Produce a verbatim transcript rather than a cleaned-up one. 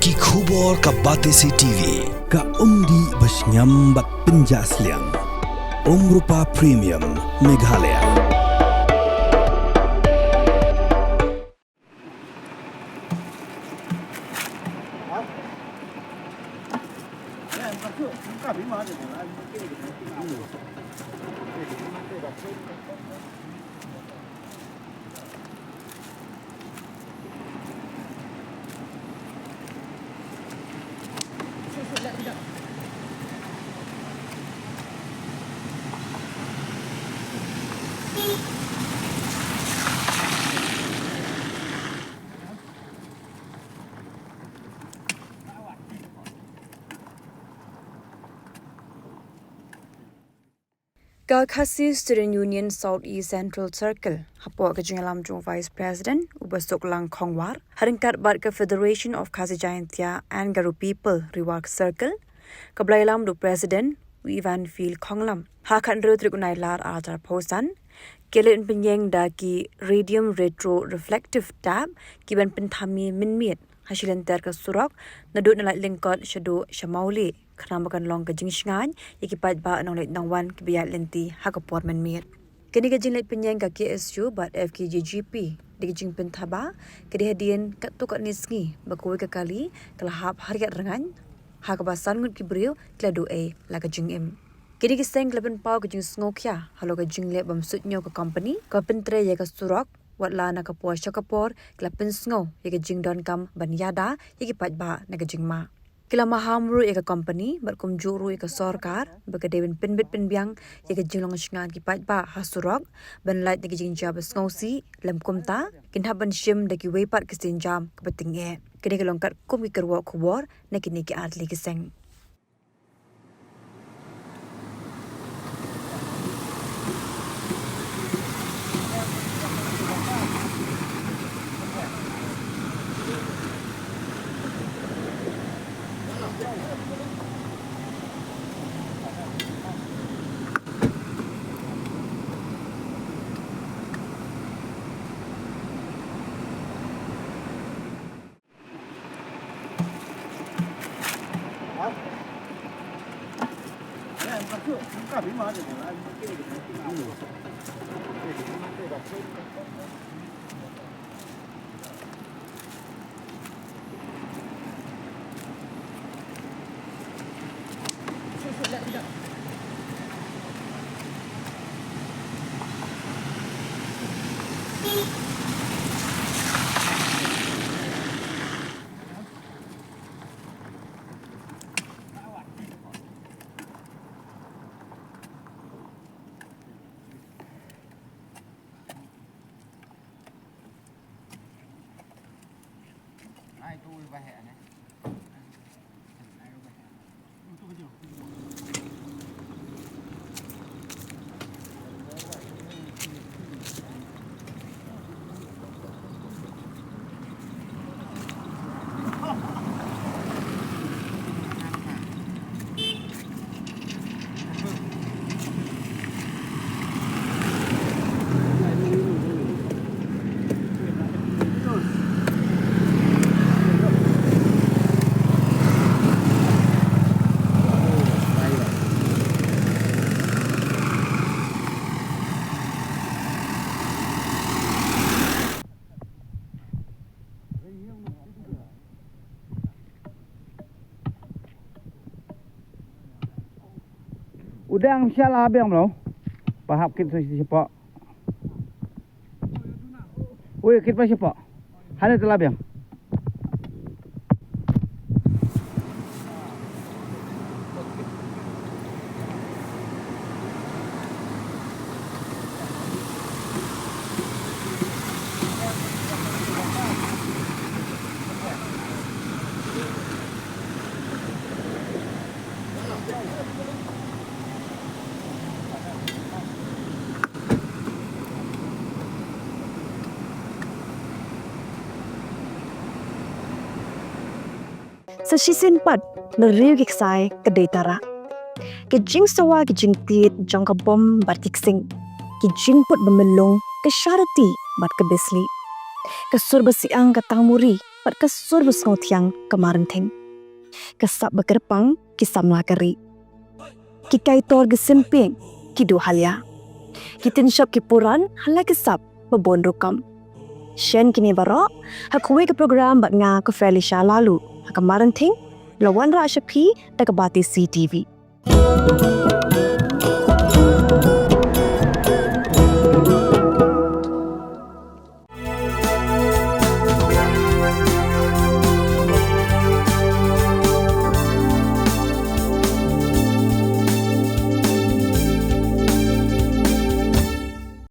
Ki khubor ka Batesi T V, ka umdih ba shngiam bad pynjah sliang. Umrupa Premium, Meghalaya. Ka Khasi Student Union South East Central Circle, hapoh ka jingïalam jong u Vice President, u Bah Suklang Khongwar, ha ryngkat bad ka Federation of Khasi Jaintia and Garo People, Riwak Circle, kaba la ïalam da u President, u Ivanville Khonglam, ha ka khathynriew tarik u Nailar arhajar arphew san, ki la leit pynïeng da ki Radium Retroreflective Tape, kiban pynthame mynmiet ha shilynter ka surok, naduh na Laitlyngkot shaduh sha Mawlieh, khnang ba kan long ka jingshngaiñ ïa ki paidbah nongleit nongwan kiba ïaid lynti ha ka por mynmiet. Kane ka jingleit pynïeng ka K S U bad F K J G P, dei ka jingpynthaba, ka dei hadien katto katne sngi ba kawei ka kali ka la hap ha riat rngaiñ, ha kaba san ngut ki briew ki la duh ei la ka jingim. Kine ki seng ki la pynpaw ka jingsngewkhia halor ka jingleh bym suidñiew ka company kaba pyntrei ïa ka surok, watla na ka por sha ka por ki la pynsngew ïa ka jingdonkam ban ïada ïa ki paidbah na ka jingma. Ki la maham ruh ïa ka company bad kumjuh ruh ïa ka sorkar ba ka dei ban pynbit pynbiang ïa ka jinglong shngaiñ ki paidbah ha surok, ban lait na ki jingjia ba sngewsih, lym kumta kin hap ban shim da kiwei pat ki sienjam kaba tyngeh. Kine ki long katkum ki kyrwoh khubor na kine ki artylli ki seng. U dang sha la biang bro. Pahap kit sa shapoh. Ui, kit pa shapoh. Hane te la biang. Sa shisien pat, na riew ki ksai ka dei tara. Ki jingsawa ki jingtied jong ka bom bad ki ksing. Ki jingput ba myllung ka sharati bad ka bislih. Ka sur ba siang ka tangmuri bad ka sur ba sngewthiang ka Marenthing. Ka sap ba kyrpang ki samla ka ri. Ki kaitor ki symping ki duhalia. Ki tynshop ki puran ha la ki sap ba bun rukom. Shen kine baroh ha kawei ka program bad nga ka Felicia Lalu ha ka Marenthing, la wanrah sha phi da ka Bati C T V.